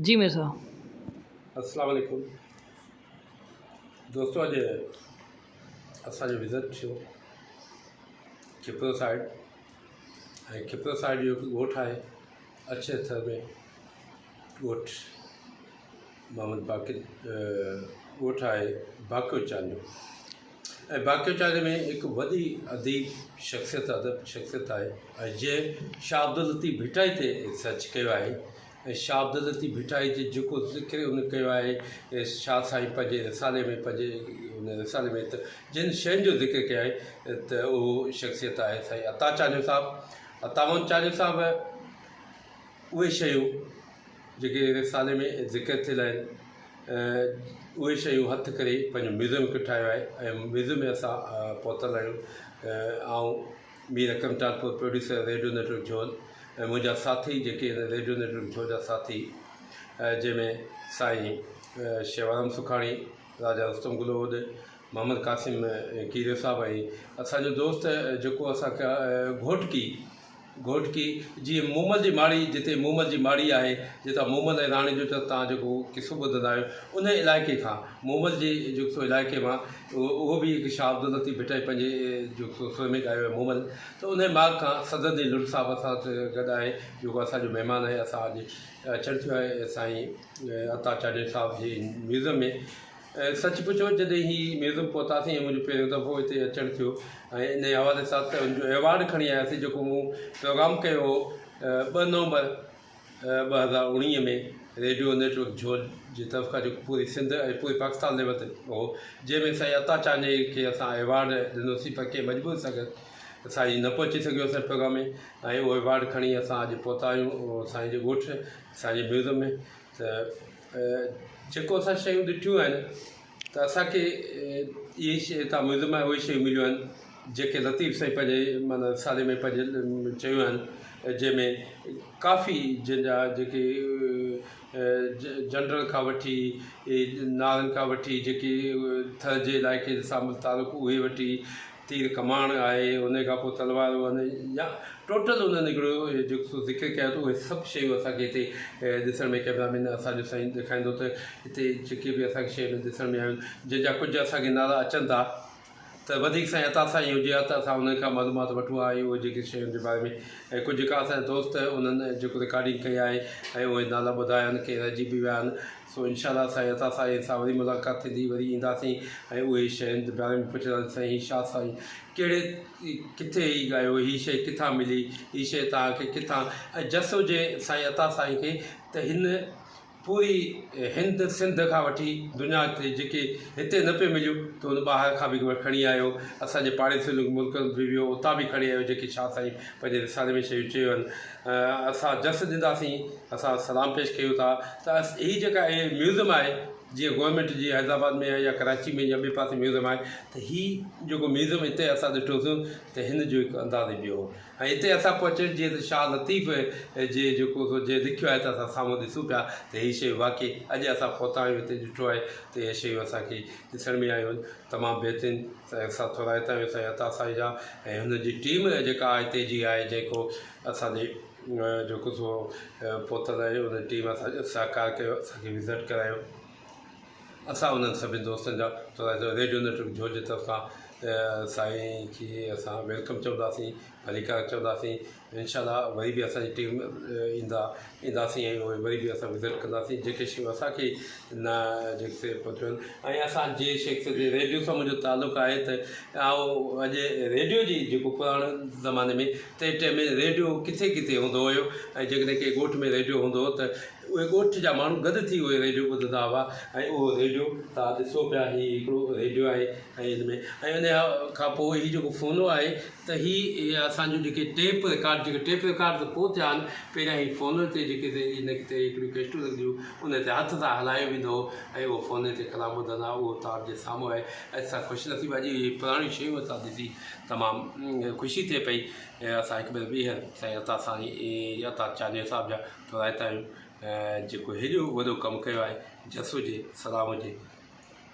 جي مير صاحب. السلام عليڪم دوستو اڄ اسان جو وزٽ ٿيو کپرو سائيڊ ۽ کپرو سائيڊ جو هڪ ڳوٺ آهي اڇي ٿر ۾ ڳوٺ محمد باقر ڳوٺ آهي باقيو چانڊيو ۽ باقيو چانڊيو ۾ هڪ وڏي اديب شخصيت ادب شخصيت آهي ۽ جنهن شاهه عبداللطيف ڀٽائي تي ريسرچ ڪيو آهي ۽ شاهه عبداللطيف ڀٽائي جي جيڪو ذڪر ان ڪيو آهي شاهه سائين پنهنجي رسالي ۾ پنهنجي ان رسالي ۾ ته جن شين جو ذڪر ڪيو آهي ته اهو شخصيت آهي سائين عطا چانڊيو صاحب عطا محمد چانڊيو صاحب اهي شيون جيڪي رسالي ۾ ذڪر ٿيل آهن اهي شيون هٿ ڪري پنهنجو ميوزيم هڪ ٺاهيو آهي ۽ ميوزيم ۾ اسان پهتل آهيون آئون Mir Akram Talpur producer radio network Jhol ۽ منهنجا ساٿي جيڪي هن ريڊيو نيٽورڪ جھول جا ساٿي جنهن ۾ سائين شيوارام سکاڻي، راجا رستم گلوڏ، محمد قاسم ڪيريو صاحب ۽ اسان جو دوست جيڪو اسان کي گھوٽڪي گهوٽڪي جي مومل جي ماڙي جتي مومل جي ماڙي آهي جتان مومل ۽ راڻي جو تان جيڪو قصو ٻڌندا آهيو ان علائقي کان مومل جي جيڪو سو علائقي مان اهو به هڪ شاهه عبداللطيف ڀٽائي پنهنجي جيڪو سو سر ۾ ڳايو آهي مومل ته ان ماڳ کان صدر الدين لنڊ صاحب اسان سان گڏ آهي جيڪو اسان جو مهمان آهي اسان اڄ اچڻ ٿيو آهي سائين عطا چانڊيو صاحب جي ميوزم ۾ سچ پڇو جڏهن هي ميوزم پهتاسين ۽ منهنجو پهريون دفعو هتي اچڻ ٿيو ۽ انهي حوالي سان ته ان جو ايوارڊ کڻي آياسين جيڪو مون پروگرام ڪيو هو ٻه نومبر 2019 ۾ ريڊيو نيٽ ورڪ جھول جي طرف کان جيڪو پوري سنڌ ۽ پوري پاڪستان ليول تي هو جنهن ۾ سائين عطا چانڊيي کي اسان ايوارڊ ڏنوسين پر ڪنهن مجبور سان سائين نه پهچي سگهيو اسان جي پروگرام ۾ ۽ اهو ايوارڊ کڻي اسان اڄ پهتا آهيون سائين جي ڳوٺ سائين جي ميوزم ۾ ته جيڪو اسان شيون ڏٺيون آهن ته اسانکي اهي شيء هتان ميوزم مان اهي شيون مليون آهن جيڪي لطيف سائين پنهنجي معنيٰ رسالي ۾ پنهنجي چيون آهن جنهن ۾ ڪافي جنهن جا جيڪي جنڊن کان وٺي نارن کان وٺي جيڪي ٿر جي علائقي سان تعلق اهي وٺي تير ڪماڻ آهي ان کان پوء تلوار يا ٽوٽل انهن هڪڙو جيڪو سو ذڪر ڪيو ته اهي سڀ شيون اسان کي هتي ڏسڻ ۾ ڪئميرا مين اسان جو سائين ڏيکاريندو ته هتي جيڪي به اسان کي شيون ڏسڻ ۾ آيون جن جا ڪجهه اسان کي نالا اچن ٿا ته وڌيڪ سائين عطا سائين هجي ها ته اسان انهن کان معلومات وٺون ها ۽ اهي جيڪي شين جي باري ۾ ۽ ڪجهه جيڪا اسان جا دوست انهن جيڪو رڪارڊنگ ڪئي آهي ۽ اهي نالا ٻڌايا آهن ڪي رهجي به ويا آهن سو انشاء الله سائين عطا سائين سان وري ملاقات ٿيندي وري اينداسين ۽ اهي شين جي باري ۾ پڇنداسين سائين هي شاهه سائين ڪهڙي ڪٿي هي ڳايو هي شي ڪٿان ملي هي شي توهان کي ڪٿان ۽ جس هجي سائين عطا سائين کي ته هن پوري هند سنڌ کان وٺي دنيا تي جيڪي هتي نه پئي مليون ته هن ٻاهر کان به کڻي آيو اسان جي پاڙيسري ملڪن به ويو اتان به کڻي آيو جيڪي شاهه سائين پنهنجي رسالي ۾ شيون چيون آهن اسان جس ڏينداسين اسان سلام پيش ڪيون ٿا ته هي جيڪا هي ميوزم آهي جيئن گورنمينٽ جي حيدرآباد ۾ آهي يا ڪراچي ۾ يا ٻئي پاسي ميوزم آهي ته هي جيڪو ميوزم هتي اسان ڏٺوسون ته هن جو هڪ انداز ئي ٻيو هو ۽ هتي اسان پهچي جيئن ته شاهه لطيف جي جيڪو سو جي لکيو آهي ته اسان سامهون ڏسون پيا ته هي شيون واقعي اڄ اسان پهتا آهيون هتي ڏٺو آهي ته اهي شيون اسان کي ڏسڻ ۾ آيون آهن تمام بهترين اسان ٿورائتا آهيون سائين عطا سائين جا ۽ هن جي ٽيم جيڪا هتي جي آهي جيڪو اسان جي جيڪو سو پهتل آهي ان ٽيم اسان جو سهڪار ڪيو اسان کي وزٽ ڪرايو اسان انهن سڀني دوستن جا ٿورائتا ريڊيو نيٽورڪ جھول جي طرف کان سائين کي اسان welcome چونداسين ڀليڪار چونداسين انشاء الله وري به اسان جي ٽيم ايندا اينداسين ۽ اهي وري به اسان وزٽ ڪنداسين جيڪي شيون اسان کي نه جيڪي پهتيون آهن ۽ اسان جي شخص جي ريڊيو سان منهنجو تعلق آهي ته آئون اڄ ريڊيو جي جيڪو پراڻي زماني ۾ تنهن ٽائيم ۾ ريڊيو ڪٿي ڪٿي هوندو هيو ۽ جيڪڏهن ڪنهن ڳوٺ ۾ ريڊيو هوندو هو ته اهي ڳوٺ جا ماڻهو گڏ ٿي اهي ريڊيو ٻڌندا هئا ۽ اهو ريڊيو توهان ڏسو پيا هي هڪڙو ريڊيو آهي ۽ ان ۾ ۽ ان کان پوء هي جيڪو فونو آهي ته هي اسان جون جيڪي ٽيپ رڪارڊ جيڪي ٽيپ رڪارڊ ته پوء ٿيا آهن پهريان هي فونن تي جيڪي ان تي هڪڙيون ڪيسٽون لڳنديون هيون ان تي هٿ سان هلايو ويندو هو ۽ اهو فوني تي ڪلام ٻڌندا هئا اهو توهان جي سامهون آهي اسان خوش نصيب اڄ اهي پراڻيون شيون اسان ڏسي تمام خوشي ٿئي پئي ۽ اسان هڪ ڀيرو ٻيهر سائين عطا سائين عطا چانڊيو صاحب جا ٿورائتا آهيون جيڪو هيڏو وڏو ڪم ڪيو آهي جس هجي سلام هجي.